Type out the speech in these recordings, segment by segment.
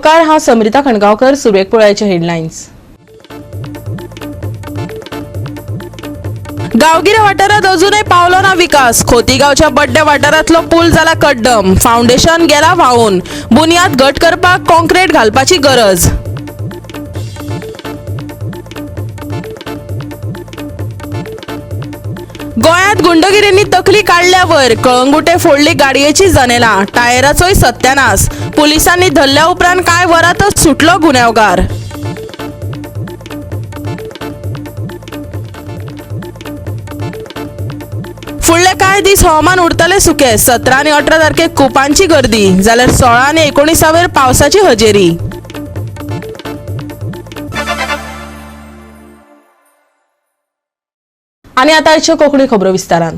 मुखार हांव समरिता खणगांवकर. सुरवेक पळोवपाचे हेडलायन्स. गांवगिऱ्या वाठारात अजूनय पावलो ना विकास. खोतीगांवच्या बड्डे वाठारांतलो पूल जाला कड्डम. फावंडेशन गेला व्हांवून. बुन्याद घट करपाक कॉन्क्रीट घालपाची गरज. गोंयांत गुंडगिरींनी तकली काडल्या वयर. कळंगुटे फोडली गाडयेची जनेलां, टायराचोय सत्यानाश. पुलिसांनी धरल्या उपरांत कांय वरांतच सुटलो गुन्यांवगार. फुडले कांय दीस हवामान उरतले सुके. 17 आनी 18 तारखेक कुपांची गर्दी, जाल्यार 16 आनी 19 पावसाची हजेरी. आनी आतां आयच्यो कोंकणी खबरो विस्तारान.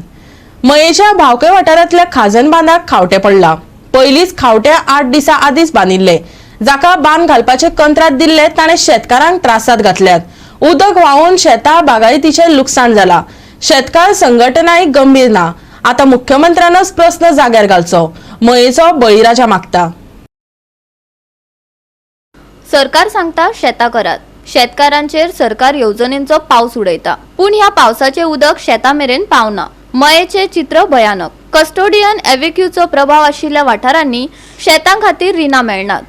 मयेच्या भावके वाठारांतल्या खाजन बांदाक खावटे पडला. पयलींच खावटे 8 दिसां आदींच बांदिल्ले. जाका बांद घालपाचे कंत्राट दिल्ले ताणें शेतकारांक त्रासांत घातल्यात. उदक व्हांवून शेतां बागायतीचें लुकसाण जाला. शेतकार संघटनाय गंभीर ना. आतां मुख्यमंत्र्यानच प्रस्न जाग्यार घालचो. मयेचो बळीराजा मागता. सरकार सांगता शेतां करात. शेतकारांचेर सरकार येवजणेंचो पावस उडयता, पूण ह्या पावसाचें उदक शेतां मेरेन पावना. मयेचें चित्र भयानक. कस्टोडियन एव्हेक्यूचो प्रभाव आशिल्ल्या वाठारांनी शेतां खातीर रिणां मेळनात.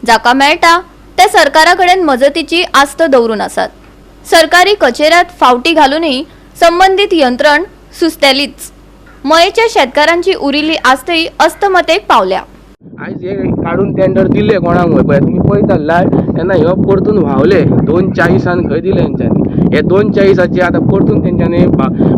जाका मेळटा ते सरकारा कडेन मजतीची आस्त दवरून आसात. सरकारी कचेऱ्यात फावटी घालूनय संबंदीत यंत्रण सुस्तेलीच. मयेच्या शेतकारांची उरिल्ली आस्तय अस्तमतेक पावल्या. आयज हे काडून टेंडर दिले कोणाक पळय तुमी पळयता लायव तेन्ना ह्यो परतून व्हांवले 2.40 खंय दिले तेंच्यांनी. हे 2.40 आतां परतून तेंच्यांनी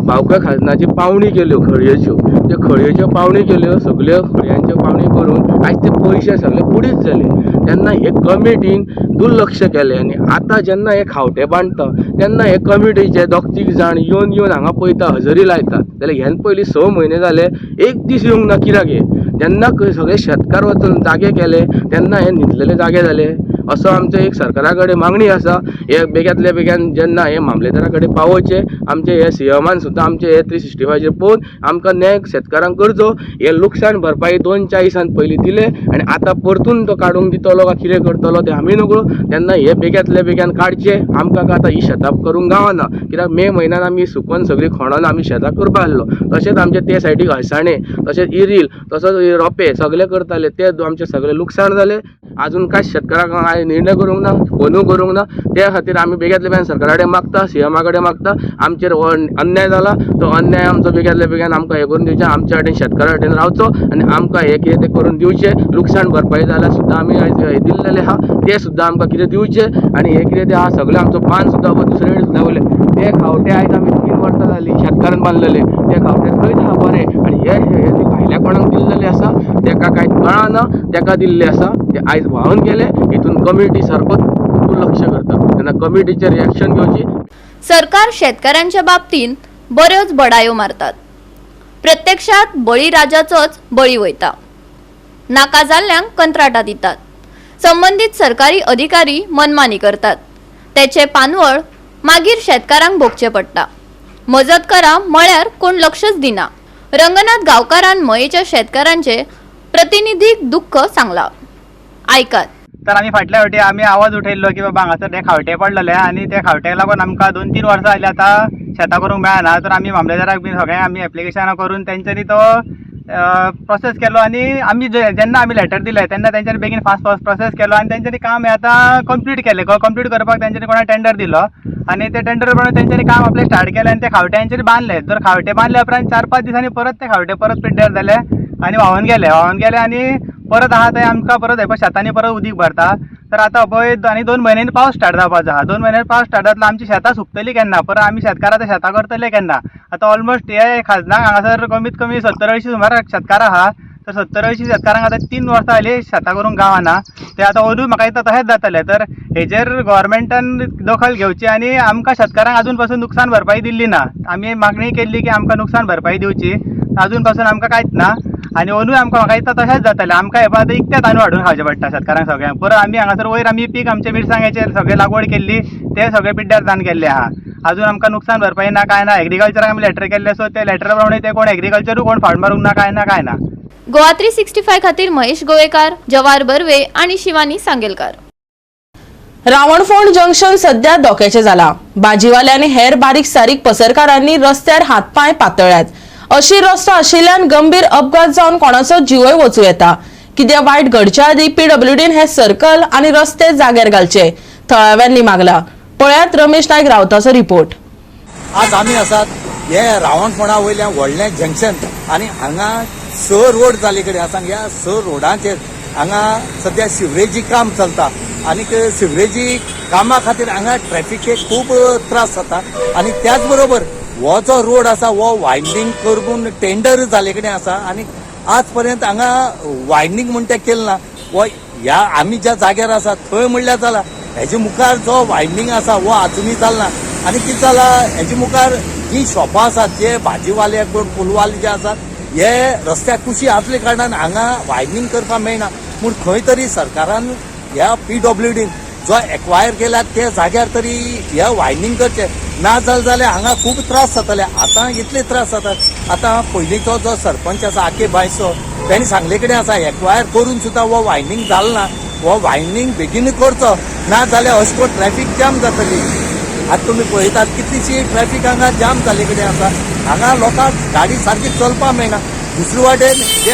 भावका खाजनाची पावणी केल्यो खळयेच्यो. त्यो खळयेच्यो पावणी केल्यो, सगल्यो खळयांच्यो पावणी करून आयज ते पयशे सगळे पुडीत जाले. तेन्ना हे कमिटीन दुर्लक्ष केलें आनी आतां जेन्ना हे खावटे बांदता तेन्ना हे कमिटीचे दोग तीग जाण येवन येवन हांगा पळयता, हजेरी लायतात. जाल्यार ह्यान पयलीं 6 म्हयने जाले एक दीस येवंक ना. कित्याक हे जेन्ना सगळे शेतकार वचून जागे केले तेन्ना हे न्हिदलेले जागे जाले. असो आमचो एक सरकारा कडेन मागणी आसा. हे बेग्यांतल्या बेग्यान जेन्ना हे मामलेदारा कडेन पावोवचें. आमचे हे सीएमान सुद्दां आमचे हे 365 पळोवन आमकां न्याय शेतकारांक करचो. हे लुकसाण भरपाई 2.40 पयलीं दिले आनी आतां परतून तो काडूंक दितलो काय कितें करतलो तें आमी नकळो. तेन्ना हे बेग्यांतल्या बेग्यान काडचे. आमकां आतां ही शेतां करूंक गावना, कित्याक मे म्हयन्यान आमी सुकोन सगळीं खणोन आमी शेतां करपा आसलो. तशेंच आमचे ते सायडीक हळसाणे, तशेंच इरील, तसोच रोपे सगळे करताले, ते आमचे सगळे लुकसाण जाले. आजून कांय शेतकारांक कांय निर्णय करूंक ना, फोनूय करूंक ना. त्या खातीर आमी बेग्यांतल्या बेग्यान सरकारा कडेन मागता, सीएमा कडेन मागता, आमचेर हो अन्याय जाला तो अन्याय आमचो बेग्यांतल्या बेग्यान आमकां हें करून दिवचें. आमच्या वाटेन शेतकारा वाटेन रावचो आनी आमकां हें कितें तें करून दिवचें. लुकसाण भरपाई जाल्यार सुद्दां आमी आयज दिल्लेलें आहा तें सुद्दां आमकां कितें दिवचें. आनी हें कितें तें आहा सगळें आमचो बांद सुद्दां दुसरे कडेन सुद्दां वयले ते खावटे आयज आमी 3 वर्सां जालीं शेतकारान बांदलेले ते खावटे थंयच आहा बरें. आनी हे भायल्या कोणाक दिल्लेले आसा तेका कांय कळना, तेका दिल्ले आसा ते आयज व्हांवन गेले. हितून कमिटी सारको दुर्लक्ष करता तेन्ना कमिटीचेर रिएक्शन घेवची. सरकार शेतकारांच्या बाबतींत बऱ्योच बडायो मारतात, प्रत्यक्षात बळीराजाचोच बळी वयता. नाका जाल्ल्यांक कंत्राटां दितात. संबंदीत सरकारी अधिकारी मनमानी करतात. तेचे पानवळ मागीर शेतकारांक भोगचें पडटा. मजत करा म्हळ्यार कोण लक्षच दिना. रंगनाथ गांवकारान मयेच्या शेतकारांचे प्रतिनिधीक दुख्ख सांगला. आयकात. तर आमी फाटल्या फावटी आमी आवाज उठयल्लो की बाबा हांगासर ते खावटे पडलेले आनी ते खावट्याक लागून आमकां 2-3 वर्सां जालीं आतां शेतां करूंक मेळना. तर आमी मामलेदाराक बीन सगळ्यांक आमी एप्लिकेशनां करून तेंच्यांनी तो प्रोसेस केलो आनी आमी जेन्ना आमी लेटर दिलें तेन्ना तेंच्यांनी बेगीन फास्ट फास्ट प्रोसेस केलो आनी तेंच्यांनी काम हें आतां कंप्लीट केलें. कंप्लीट करपाक तेंच्यांनी कोणाक टेंडर दिलो आनी ते टेंडर प्रमाणे तेंच्यांनी काम आपलें स्टार्ट केलें आनी ते खावटे हेंच्यांनी बांदले. तर खावटे बांदल्या उपरांत 4-5 दिसांनी परत ते खावटे परत पिड्ड्यार जाले आनी व्हांवन गेले. व्हांवन गेले आनी परत आहा ते आमकां परत हे पळय शेतांनी परत उदीक भरता. तर आतां पळय आनी 2 म्हयन्यांनी पावस स्टार्ट जावपाचो आहा. 2 म्हयन्यांनी पावस स्टार्ट जातलो, आमची शेतां सुकतलीं केन्ना, परत आमी शेतकारां आतां शेतां करतले केन्ना. आतां ऑलमोस्ट हे खाजनाक हांगासर कमीत कमी 70-80 सुमार शेतकार आहा. तर 70-80 शेतकारांक आतां 3 वर्सां जालीं शेतां करूंक गावना. ते आतां अंदूय म्हाका दिसता तशेंच जातलें. तर हेजेर गोवोरमेंटान दखल घेवची आनी आमकां शेतकारांक आजून पासून नुकसान भरपाई दिल्ली ना. आमी मागणी केल्ली की आमकां नुकसान भरपाई दिवची, आजून पासून आमकां कांयच ना. आनी अंदूय आमकां म्हाका दिसता तशेंच जातलें. आमकां हे पळय आतां इकते तांदूळ हाडून खावचें पडटा शेतकारांक सगळ्यांक. परत आमी हांगासर वयर आमी पीक आमचे मिरसांगेचेर सगळें लागवड केल्ली ते सगळें पिड्ड्यार जावन गेल्ले आहा. अजून आमकां नुकसान भरपाई ना, कांय ना. एग्रीकल्चराक आमी लेटर केल्ले, सो ते लेटरा प्रमाणे ते कोण एग्रीकल्चरूय कोण फावट मारूंक ना, कांय ना, कांय ना. गोवा 365 खातीर महेश गोवेकार, जवाहर बर्वे आनी शिवानी सांगेलकार. रावणफोंड जंक्शन सध्या धोक्याचें जाला. भाजीवाले आनी हेर बारीक सारीक पसरकारांनी रस्त्यार हातपांय पातळ्ळ्यात. अशी रस्तो आशिल्ल्यान गंभीर अपघात जावन कोणाचो जिवय वचूं येता. कितें वायट घडच्या आदीं पीडब्ल्यूडीन हे सर्कल आनी रस्ते जाग्यार घालचे, थळाव्यांनी मागला. पळयात रमेश नायक रावताचो रिपोर्ट. आज आमी आसात हे रावणफोंडा वयल्या व्हडलें जंक्शन आनी हांगा स रोड जाल्ले कडेन आसा. ह्या स रोडांचेर हांगा सद्या सिवरेजी काम चलता आनीक सिवरेजी कामा खातीर हांगा ट्रॅफिकेक खूब त्रास जाता. आनी त्याच बरोबर हो जो रोड आसा हो वायंडींग करून टेंडर जाल्ले कडेन आसा आनी आज पर्यंत हांगा वायंडींग म्हण तें केलें ना. हो ह्या आमी ज्या जाग्यार आसा थंय म्हणल्यार जाला, हेजे मुखार जो वायंडींग आसा हो आजुनूय जालना. आनी कितें जाला, हेजे मुखार जी शॉपां आसात, जे भाजीवाले कोण फुलवाले जे आसात हे रस्त्या कुशी आसले कारणान हांगा वायंडींग करपाक मेळना. पूण खंय तरी सरकारान ह्या पीडब्ल्यूडीन जो एक्वायर केला त्या जाग्यार तरी हे वायंडींग करचें, ना जालें जाल्यार हांगा खूब त्रास जातले. आतां इतले त्रास जातात. आतां पयलींचो जो सरपंच आसा आके बायसो, तेणी सांगले कडेन आसा एक्वायर करून सुद्दां हो वायंडींग जालो ना. हो वायंडींग बेगीन करचो, ना जाल्यार अशें करून ट्रॅफीक जाम जातली. आतां तुमी पळयतात कितलीशी ट्रॅफीक हांगा जाम जाल्ले कडेन आसा. हांगा लोकांक गाडी सारकी चलपाक मेळना. दुसरे वाटेन जे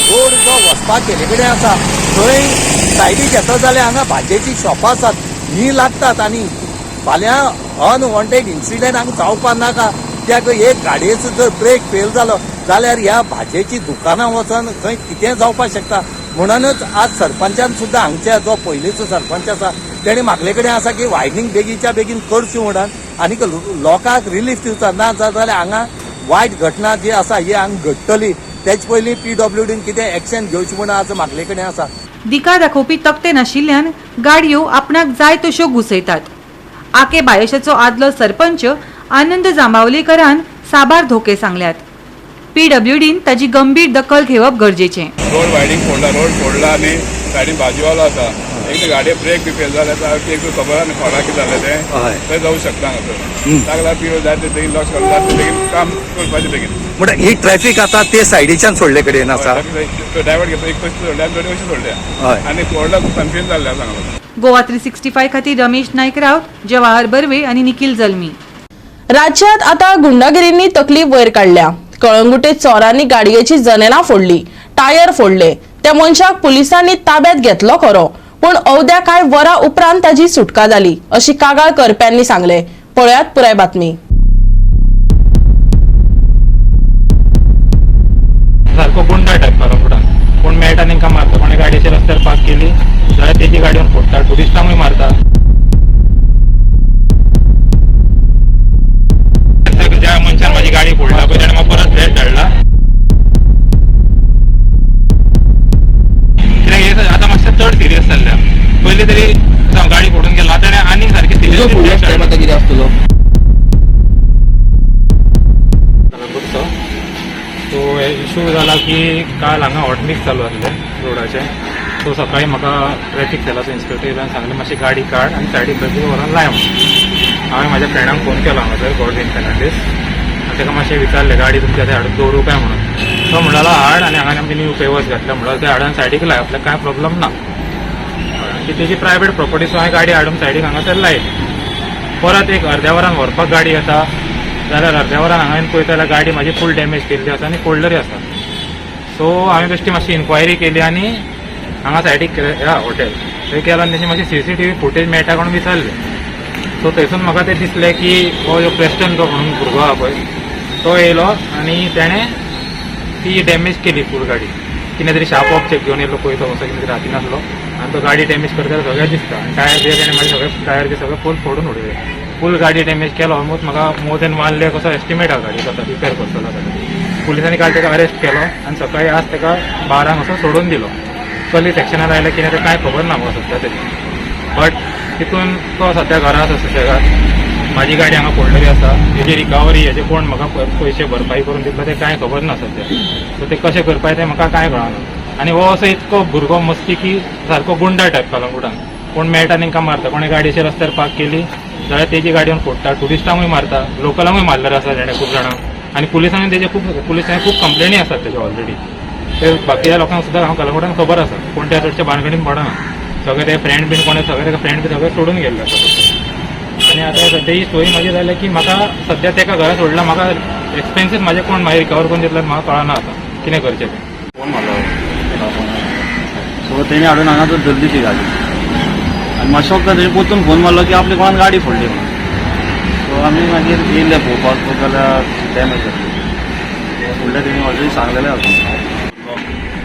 रोड जो वचपाक केले कडेन आसा थंय सायडीक घेतलो जाल्यार हांगा भाजयेचीं शॉपां आसात, हीं लागतात. आनी फाल्यां अनवॉन्टेड इन्सिडंट हांगा जावपाक नाका. कित्याक एक गाडयेचो जर ब्रेक फेल जालो जाल्यार ह्या भाजयेची दुकानां वचोन थंय कितेंय जावपाक शकता. म्हणूनच आज सरपंचान सुद्दां, हांगच्या जो पयलींचो सरपंच आसा तेणी मागले कडेन आसा की वायडनींग बेगीनच्या बेगीन करची म्हणून आनीक लोकांक रिलीफ दिवचो. ना जाल्यार हांगा वायट घटना जी आसा ही हांगा घडटली. तेचे पयलीं पीडब्ल्यूडीन कितें एक्शन घेवचें म्हणून आज मागले कडेन आसा. दिका दाखोवपी तकटे नाशिल्ल्यान गाडयो आपणाक जाय तश्यो घुसयतात. आके बायेशाचो आदलो सरपंच आनंद जांबावलेकरान साबार धोके सांगल्यात. पीडब्ल्यूडीन ताची गंभीर दखल घेवप गरजेचें. रोड वायडींग फोडला, रोड फोडला आनी सायडीन भाजीवालो आसा. एक गाडये ब्रेक बी फेल जाल्यार एक खबर आनी कोणाक कितें जालें तें हय. थंय जावं शकता हांगासर. ताका लागून पियो जाय ते बेगीन लक्ष घालून जाय ते बेगीन काम करपाचें बेगीन. म्हणटा ही ट्रॅफीक आतां ते सायडीच्यान सोडले कडेन आसा. डायवर्ट घेतलो, एक कशी सोडल्या आनी दोनी कशी सोडल्या हय. आनी व्हडलो कन्फ्यूज जाल्लें आसा हांगा. गोवा 365 खातीर रमेश नायक रावत, जवाहर बर्वे आनी निखिल जल्मी. राज्यात आता गुंडागिरींनी तकली वयर काडल्या. कळंगुटे चोरांनी गाडयेची जनेलां फोडली, टायर फोडले. त्या मनशाक पुलिसांनी ताब्यात घेतलो खरो, पूण अवद्या कांय वरां उपरांत ताजी सुटका जाली, अशी कागाळ करप्यांनी सांगले. पळयात पुराय बातमी. सारको गुंडा टायप फुडान कोण मेळटा तांकां मारता. कोणे गाडयेचे रस्त्यार पार्क केली जाल्यार तेजी गाडी येवन फोडटा, ट्युरिस्टांकूय मारता. ज्या मनशान म्हाजी गाडी फोडला पळय ताणें म्हाका परत थ्रेट धाडला. कित्याक हें आतां मातशें चड सिरियस जाल्लें. पयलीं तरी जावं गाडी फोडून गेलो, आतां ताणें आनीक सारकें सिरियस. कितें आसतलो. कलंगूटचो सो इशू जाला की काल हांगा हॉटमिक्स चालू आसलें रोडाचें. सो सकाळी म्हाका ट्रॅफिक सेलाचो इन्स्पेक्टर येयलो आनी सांगलें मातशी गाडी काड आनी सायडीक खंय व्हरोन लाय म्हणून. हांवें म्हाज्या फ्रेंडाक फोन केलो हांगासर, गॉडवीन फेर्नांडीस, आनी ताका मातशें विचारलें गाडी तुमच्या थंय हाडून दवरूं काय म्हणून. तो म्हणटालो हाड आनी हांगा आमचे न्यू पेवर्स घातल्या म्हणल्यार ते हाडून सायडीक लाय, आपल्याक कांय प्रॉब्लम ना. हय, ती तेजी प्रायवेट प्रॉपर्टी. सो हांवें गाडी हाडून सायडीक हांगासर लायली. परत एक अर्द्या वरान व्हरपाक गाडी येता जाल्यार अर्द्या वरान हांगा येवन पळयता जाल्यार गाडी म्हाजी फूल डॅमेज केल्ली आसा आनी फोडलेली आसा. सो हांवें बेश्टी मातशी इन्क्वायरी केली आनी हांगा सायडीक ह्या हॉटेल थंय गेलो आनी तेंची मातशी सीसीटीव्ही फुटेज मेळटा म्हणून विचारलें. सो थंयसून म्हाका तें दिसलें की हो जो प्रेस्टन जो म्हणून भुरगो आहा पळय तो येयलो आनी तेणें ती डॅमेज केली फूल गाडी. कितें तरी शार्प ऑब्जेक्ट घेवन येयलो पळय तो, असो कितें तरी हातीन आसलो आनी तो गाडी डॅमेज करता सगळें दिसता. आनी टायर बी तेणें मागीर सगळे टायर बी सगळे फूल फोडून उडयले. फूल गाडी डॅमेज केलो. ऑलमोस्ट म्हाका मोर दॅन 1 लॅक असो एस्टिमेट आहा गाडी आतां रिपेर करतलो जाल्यार. पुलिसांनी काल ताका अरेस्ट केलो आनी सकाळी आज ताका 12क असो सोडून दिलो. कसली सेक्शनार आयलें कितें तें कांय खबर ना म्हाका सद्या तरी, बट तितून तो सद्या घरा आसा सुशेगाद. म्हाजी गाडी हांगा फोडलेली आसा. हेजी रिकवरी हेजे कोण म्हाका पयशे भरपाई करून दितलो तें कांय खबर ना सद्या. सो ते कशें करपाचें तें म्हाका कांय कळना. आनी हो असो इतको भुरगो मस्ती की सारको गुंडा टायप कलंगुटान कोण मेळटा तांकां मारता. कोणे गाडयेचे रस्त्यार पार्क केली जाल्यार तेजी गाडी येवन फोडटा, ट्युरिस्टांकूय मारता, लोकलांकूय मारलेले आसा तेणे खूब जाणांक. आनी पुलिसांनी तेजे खूब, पुलिसांनी खूब कंप्लेनी आसात तेजे ऑलरेडी. ते बाकीच्या लोकांक सुद्दां हांव कलंगूटान खबर आसा, कोण त्या चडच्या भानगडीन पडना. सगळे ते फ्रेंड बीन कोण सगळे ताका फ्रेंड बी सगळे सोडून गेल्ले आसा. आनी आतां सद्या ही स्टोरी म्हाजी जाल्या की म्हाका सद्या तेका घरा सोडला, म्हाका एक्सपेन्सीस म्हाजे कोण मागीर रिकवर करून दितले म्हाका कळना आतां कितें करचें तें. फोन मारलो, सो तेणी हाडून हांगा धरली ती गाडी आनी मातशें वखदां तेणी परतून फोन मारलो की आपली कोणाक गाडी फोडली म्हणून. सो आमी मागीर येयले पळोवपाक, पळयत जाल्यार डॅमेज जाल्ली. फुडलें तेणी ऑलरेडी सांगलेलें आसा.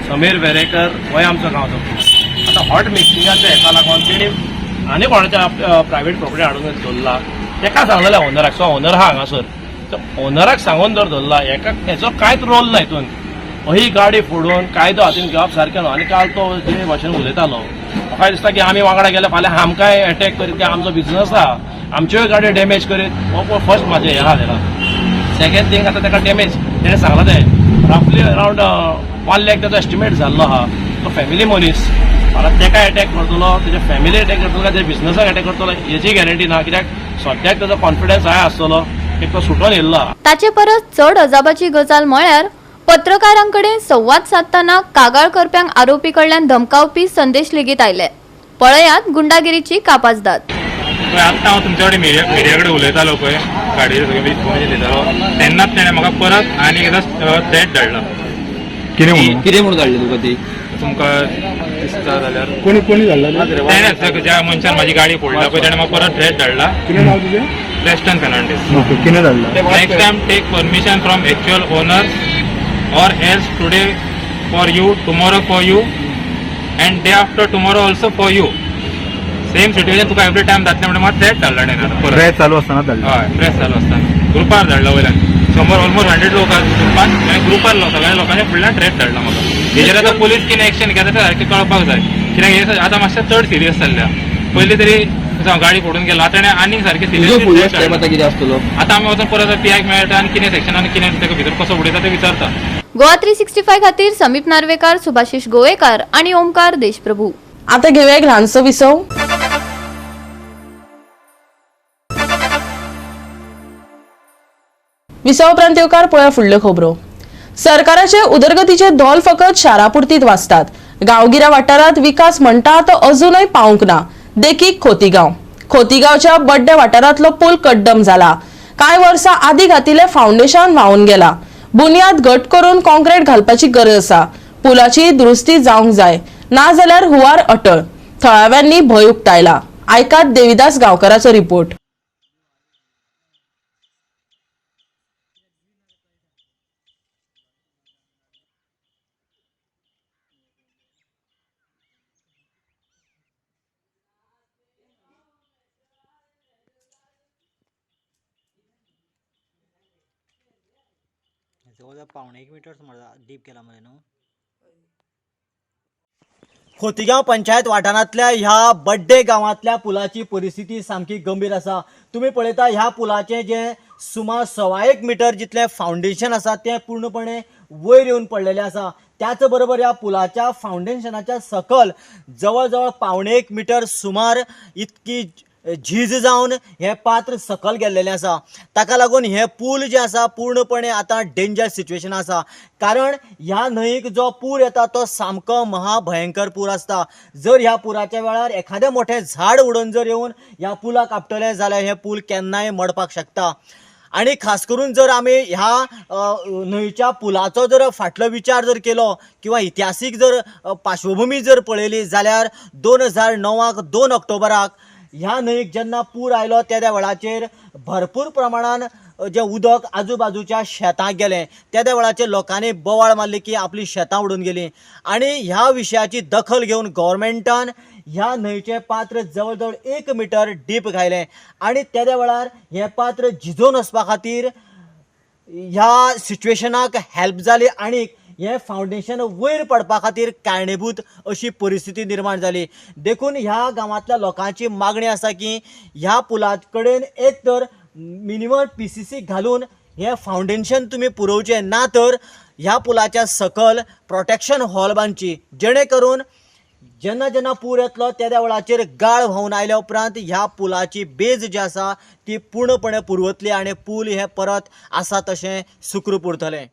समीर वेरेकर होय आमचो गांवचो. आतां हॉट मिक्सिंगाच्या हेका लागून तेणी आनी कोणाच्या प्रायवेट प्रॉपर्टी हाडून दवरला. तेका सांगलेलें ओनराक, सो ओनर आहा हांगासर, ओनराक सांगून जर दवरला हेका हेचो कांयच रोल ना हितून. ही गाडी फोडून कायदो हातीन घेवप सारकें न्हू. आनी काल तो जे भाशेन उलयतालो म्हाका दिसता की आमी वांगडा गेले फाल्यां आमकांय एटॅक करीत की आमचो बिजनस आहा, आमच्योय गाडयो डॅमेज करीत. हो फर्स्ट म्हाजें हें आहा तेका. सेकंड थिंग, आतां ताका डॅमेज तेणें सांगलां तें रफली अरावंड 1 लाख ताचो एस्टिमेट जाल्लो आहा. तो फॅमिली मनीस, आतां तेका एटॅक करतलो, तेच्या फॅमिली एटॅक करतलो काय तेच्या बिजनसाक एटॅक करतलो हेची गॅरंटी ना, कित्याक सद्याक ताचो कॉन्फिडन्स हाय आसतलो की तो सुटोन येयल्लो आहा. ताचे परस चड अजापाची गजाल म्हळ्यार पत्रकारांकडेन संवाद सादतना कागाळ करप्यांक आरोपी कडल्यान धमकावपी संदेश लेगीत आयले. पळयात गुंडागिरीची कापाजदाद. पळय आत्तां हांव तुमच्या कडेन मिडिया कडेन उलयतालो पळय, गाडयेर सगळें इन्फॉर्मेशन दितालो तेन्नाच तेणें म्हाका परत आनी एकदां थ्रेट धाडला. कितें म्हणून, कितें म्हणून धाडली तुका ती? तुमकां दिसता जाल्यार कोणी कोणी धाडला? तेणें ज्या मनशान म्हाजी गाडी फोडला पळय तेणें म्हाका परत थ्रेट धाडला. कितें नांव तुजें? प्रेस्टन फेर्नांडीस. ओके, कितें धाडला? Next time take permission from actual owners or else today for you, tomorrow for you and day after tomorrow also for you. Same situation तुका एवरी टायम जातलें म्हणून म्हाका थ्रेट धाडला तेणें परत. प्रेस चालू आसतना धाडला? हय, प्रेस चालू आसतना ग्रुपार धाडला वयल्यान. 100 ऑलमोस्ट 100 लोक आसा ग्रुपान, हांवें ग्रुपार सगळ्या लोकांच्या फुडल्यान थ्रेट धाडला म्हाका. हेजेर आतां पुलीस कितें एक्शन घेता तें सारकें कळपाक जाय, कित्याक हें आतां मातशें चड सिरियस जाल्लें. पयलीं तरी गाडी फोडून गेला, आतां तेणें आनीक सारकें तुजो फुडलो सिरियस. स्टेप आतां कितें आसतलो? आतां आमी वचून परत पीआयक मेळटा आनी कितें सेक्शनान कितें ताका भितर कसो उडयता तें विचारता. गोवा 365 खातीर समीप नार्वेकार, सुभाषिश गोवेकार आनी ओमकार देशप्रभू. आता घेऊया एक ल्हानसो विसव. विसव उपरांत येवकार पळया फुडल्यो खबरो. सरकाराचे उदरगतीचे धोल फकत शारापुरतीत वाचतात. गांवगिऱ्या वाठारांत विकास म्हणटा तो अजूनय पावंक ना. देखीक खोतीगांव. खोतीगांवच्या बड्डे वाठारांतलो पूल कड्डम जाला. कांय वर्सां आदीं घातिल्लें फावंडेशन व्हांवन गेला. बुन्याद घट करून कॉन्क्रीट घालपाची गरज आसा. पुलाची दुरुस्ती जावंक जाय, नाजाल्यार हुंवार अटळ. थळाव्यांनी भंय उक्तायला. आयकात देविदास गांवकाराचो रिपोर्ट. जवळजवळ 0.75 मिटर सुमार डीप केला मरे न्हू. खोतीगांव पंचायत वाठारांतल्या ह्या बड्डे गांवांतल्या पुलाची परिस्थिती सामकी गंभीर आसा. तुमी पळयता ह्या पुलाचें जें सुमार 1.25 मिटर जितलें फावंडेशन आसा तें पूर्णपणे वयर येवन पडलेलें आसा. त्याच बरोबर ह्या पुलाच्या फावंडेशनाच्या सकल जवळ जवळ 0.75 मिटर सुमार इतकी झीज जावन हें पात्र सकल गेल्लेलें आसा. ताका लागून हें पूल जें आसा पूर्णपणे आतां डेंजर सिच्युएशन आसा. कारण ह्या न्हंयेक जो पूर येता तो सामको महाभयंकर पूर आसता. जर ह्या पुराच्या वेळार एखादें मोठें झाड उडोवन जर येवन ह्या पुलाक आपटलें जाल्यार हें पूल केन्नाय मोडपाक शकता. आनी खास करून जर आमी ह्या न्हंयच्या पुलाचो जर फाटलो विचार जर केलो किंवा इतिहासीक जर पार्श्वभुमी जर पळयली जाल्यार 2009 2 ऑक्टोबराक ह्या न्हंयेक जेन्ना पूर आयलो तेद्या वेळाचेर भरपूर प्रमाणान जें उदक आजूबाजूच्या शेतांक गेलें. तेद्या वेळाचेर लोकांनी बोवाळ मारली की आपली शेतां उडून गेलीं. आनी ह्या विशयाची दखल घेवन गव्हर्मेंटान ह्या न्हंयचें पात्र जवळ जवळ 1 मिटर डीप घायलें. आनी तेद्या वेळार हें पात्र झिजोवन वचपा खातीर ह्या सिच्युएशनाक हेल्प जाली आनी हें फावंडेशन वयर पडपा खातीर कारणीभूत अशी परिस्थिती निर्माण जाली. देखून ह्या गांवांतल्या लोकांची मागणी आसा की ह्या पुला कडेन एक तर मिनिमम PCC घालून हें फावंडेशन तुमी पुरोवचें, ना तर ह्या पुलाच्या सकल प्रोटेक्शन हॉल बांदची, जेणे करून जेन्ना जेन्ना पूर येतलो तेद्या वेळाचेर गाळ व्हांवन आयल्या उपरांत ह्या पुलाची बेज जी आसा ती पूर्णपणे पुरवतली आनी पूल हें परत आसा तशें सुखरूप उरतलें.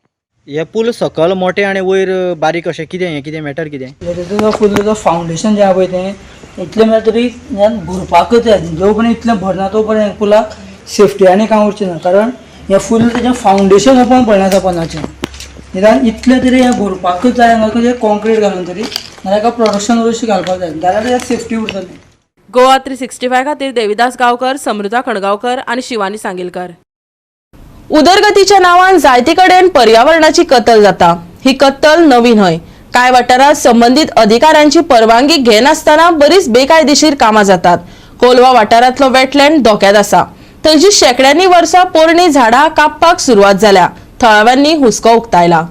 हे पूल सकल मोठे आनी वयर बारीक अशें कितें हें कितें मॅटर कितें? तेजो फुल्ल फावंडेशन जें आहा पळय तें इतलें म्हळ्यार तरी ह्यान भरपाकच जाय. जो पर्यंत इतलें भरना तो पर्यंत पुलाक सेफ्टी आनी कांय उरचें ना, कारण हें फुल्ल तेजें फावंडेशन ओपन पडना आसा पोंदाचें. निदान इतलें तरी हें भरपाकच जाय हांगा कशें कॉन्क्रीट घालून तरी, नाल्यार एका प्रोडक्शन अशी घालपाक जाय, जाल्यार सेफ्टी उरतली. गोवा 365 खातीर देविदास गांवकर, समृता खणगांवकर आनी शिवानी सांगेलकर. उदरगतीच्या नांवान जायते कडेन पर्यावरणाची कत्तल जाता. ही कत्तल नवी न्हय. कांय वाठारांत संबंदीत अधिकाऱ्यांची परवानगी घेनासतना बरीच बेकायदेशीर कामां जातात. कोलवा वाठारांतलो वेटलँड धोक्यात आसा. थंयची शेंकड्यांनी वर्सां पोरणी झाडां कापपाक सुरवात जाल्या. थळाव्यांनी हुस्को उक्तायला.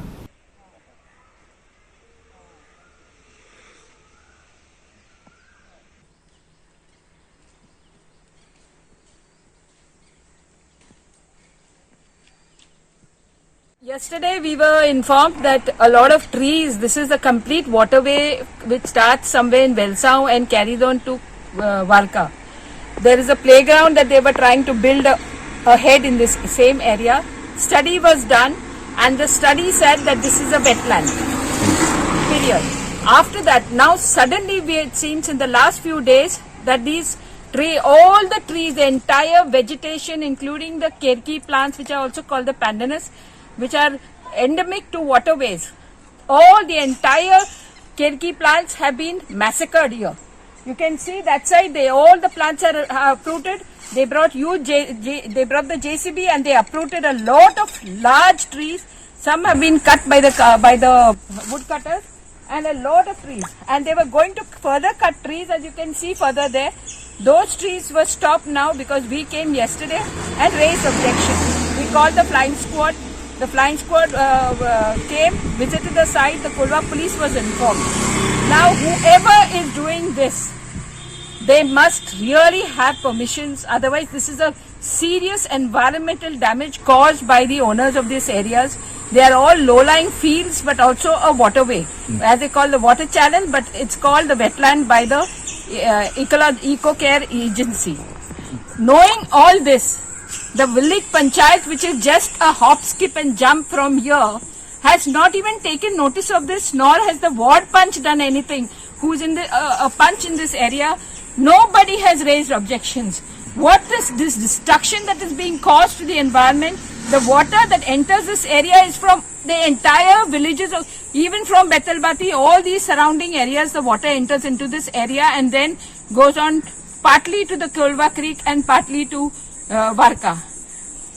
Yesterday we were informed that a lot of trees, this is a complete waterway which starts somewhere in Velsao and carries on to Varca. There is a playground that they were trying to build ahead in this same area. Study was done and the study said that this is a wetland. Period. After that, now suddenly it seems in the last few days that these tree, all the trees, the entire vegetation, including the kerki plants, which are also called the pandanus, which are endemic to waterways, all the entire kerki plants have been massacred here. You can see that side, they all the plants are uprooted. They brought huge, they brought the JCB and they uprooted a lot of large trees. Some have been cut by the woodcutters, and a lot of trees. And they were going to further cut trees, as you can see further there. Those trees were stopped now because we came yesterday and raised objection. We called the flying squad. The flying squad came, visited the site. The Kolwa police was informed. Now whoever is doing this, they must really have permissions. Otherwise, this is a serious environmental damage caused by the owners of these areas. They are all low-lying fields, but also a waterway, as they call the water channel, but it's called the wetland by the Eco-Care Agency. Knowing all this, the village panchayat, which is just a hop, skip and jump from here, has not even taken notice of this, nor has the ward punch done anything. Who's in the a punch in this area? Nobody has raised objections. What this destruction that is being caused to the environment, the water that enters this area is from the entire villages of, even from Betalbati, all these surrounding areas, the water enters into this area and then goes on partly to the Kolwa Creek and partly to Varca.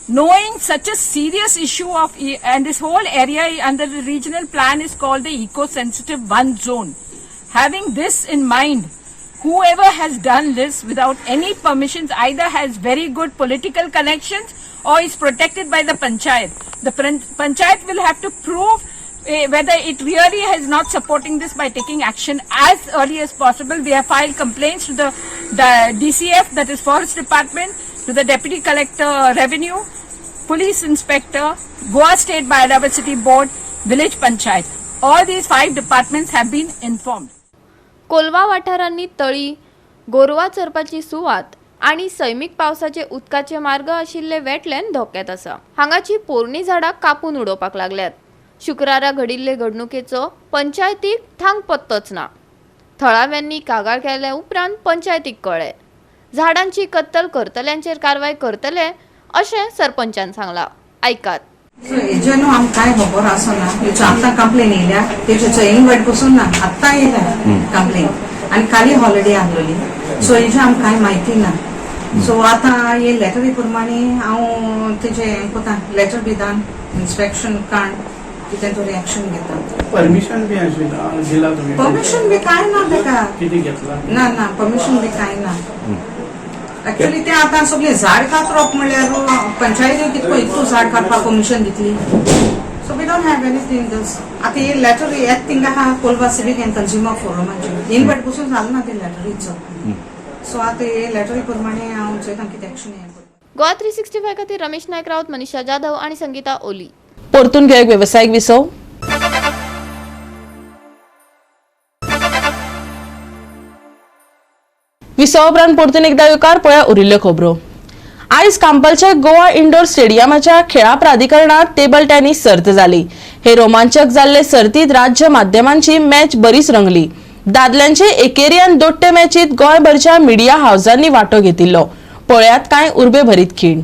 Knowing such a serious issue of, and this whole area under the regional plan is called the eco-sensitive one zone. Having this in mind, whoever has done this without any permissions either has very good political connections or is protected by the panchayat. The panchayat will have to prove whether it really is not supporting this by taking action as early as possible. We have filed complaints to the DCF, that is Forest Department, to the Deputy Collector Revenue, Police Inspector, Goa State Biodiversity Board, Village Panchayat. All these 5 departments have been informed. Colva वाठारांनी तळी, गोरवां चरपाची सुवात आनी सैमीक पावसाचे उदकाचे मार्ग आशिल्ले वेटलँड धोक्यात आसा. हांगाची पोरणी झाडां कापून उडोवपाक लागल्यात. शुक्रारा घडिल्ले घडणुकेचो पंचायतीक थांग पत्तोच ना. थळाव्यांनी कागाळ केल्या उपरांत पंचायतीक कळ्ळें. झाडांची कत्तल करतल्यांचेर कारवाय करतले अशें सरपंचान सांगलां. आयकात. हेजे न्हू आमकां कांय खबर आसना. हेचो आतां कंप्लेन येयल्या, तेजे इनवायट पसून ना, आत्तां येयल्या कंप्लेन आनी काली हॉलिडे आसलेली, सो हेजे आमकां कांय म्हायती ना. सो आतां हे लेटरी प्रमाणे हांव तेजे हें कोता, लेटर बी धान इन्स्पेक्शन काड कितें तरी एक्शन घेता. परमिशन बी दिला तुम्ही? परमिशन बी कांय ना तेका. किती घेतला? ना ना, परमिशन बी कांय ना. एक्चुअली ते आतां सगळें झाड कातरप म्हणल्यार पंचायती कितको इतको झाड काडपाक परमिशन दितली? So we don't have anything this. आतां हे लेटर येत थिंगा आहा कोलवा सिवीक एंड कंज्युमर फोरमाचे इनवायट पसून जालें ना ते लेटरीचो. सो आतां हे लेटरी प्रमाणे हांव चोयता कितें एक्शन हें. गोवा 365 खातीर रमेश नायक राऊत, मनीषा जाधव आनी संगीता ओली. परतून घेवया एक वेवसायीक विसव. विसवा उपरांत परतून एकदा येवकार. पळया उरिल्ल्यो खबरो. आयज कांपलच्या गोवा इंडोर स्टेडियमाच्या खेळा प्राधिकरणात टेबल टेनिस सर्त जाली. हे रोमांचक जाल्ले सर्तीत राज्य माध्यमांची मॅच बरीच रंगली. दादल्यांचे एकेरी आनी दोट्टे मॅचीत गोंयभरच्या मिडिया हावजांनी वांटो घेतिल्लो. पळयात कांय उर्बे भरीत खीण.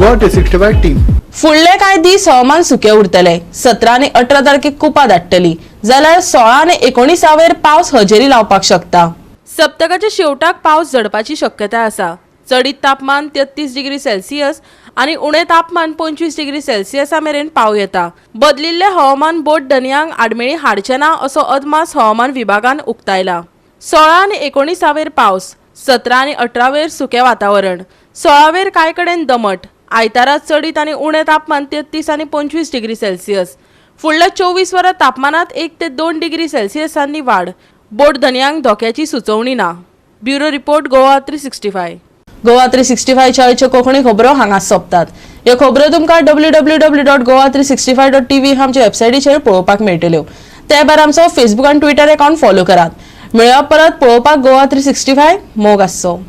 Goa 365 team. फुडले कांय दीस हवामान सुकें उरतलें. 17 आनी 18 तारखेक कुपां धाडटली जाल्यार 16 आनी 19 वेर पावस हजेरी लावपाक शकता. सप्तकाच्या शेवटाक पावस झडपाची शक्यताय आसा. चडीत तापमान 33 डिग्री सेल्सियस आनी उणें तापमान 25 डिग्री सेल्सियसा मेरेन पावं येता. बदलिल्लें हवामान बोट दनयांक आडमेळी हाडचें ना असो अदमास हवामान विभागान उक्तायला. 16 आनी 19 वेर पावस, 17 आनी 18 वेर सुकें वातावरण, 16 वेर कांय कडेन दमट. आयतारा चडीत आनी उणें तापमान 33 आनी 25 डिग्री सेल्सियस. फुडल्या 24 वरां तापमानात 1 ते 2 डिग्री सेल्सियसांनी वाड. बोट धनयांक धोक्याची सुचोवणी ना. Bureau report, Goa 365. Goa 365 आयच्यो कोंकणी खबरो हांगा सोंपतात. ह्यो खबरो तुमकां www.goa365.tv आमच्या वेबसायटीचेर पळोवपाक मेळटल्यो. ते भायर आमचो फेसबूक आनी ट्विटर अकाउंट फॉलो करात. मेळया परत पळोवपाक गोवा 365. मोग आसचो.